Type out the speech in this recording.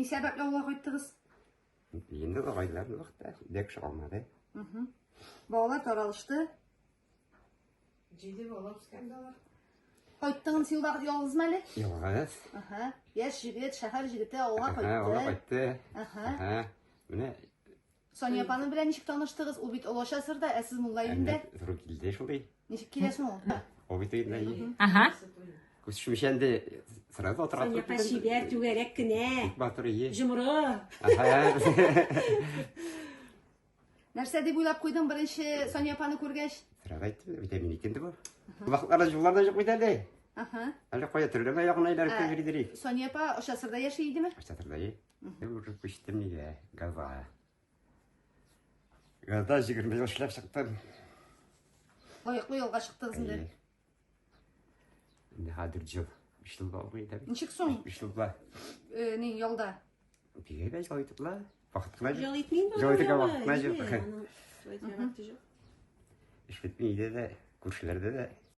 Ни сәбәпле авылга кайттыгыз? Инде олыгайдылар бу вакытта. Өйдә кеше калмады. Балалар таралышты. Җиде бала үскән алар. Кайттың син ул вакыт ялгызмы әле? Ялгыз. Аһа. Яшь җегет, шәһәр җегете авылга Аһа, авылга кайтты. кайтты. Аһа. Аһа. Менә Сания апаның белән ничек таныштыгыз? Ул бит Олы Ачасырда, ә сез Мулла Илендә. Әллә туры килде шулай. Ничек килә соң ул? Ул бит инде Ага. Күз төшмичә инде сразу утыра Сания апа чибәр, түгәрәк кенә. Бик батыр ие. Җомры. Аһа. Нәрсә дип уйлап куйдың беренче Сания апаны күргәч? Сразу әйттем, бит мин икән бу. Вакытларда юллар да юк бит әле. Аһа. Әле кая төрлеме ягына әйләнеп Ә, йөри дирик. Сания апа Ачасырда яши идеме? Ачасырда ие. Уже күчтем нигә? Газга. Газда 20 ел эшләп чыктым. Лаеклы ялга чыктыгыз инде. Әйе. Инде хәзер ел. 5 ел булды инде. Ничек соң? 5 ел була. Э, ни ялда? Бик әйбәт ял итеп була. Вакыт кына юк. Ял итми инде. Ял итергә вакыт кына юк. Шулай итергә вакыты юк. Эш бетми өйдә дә, күршеләрдә дә.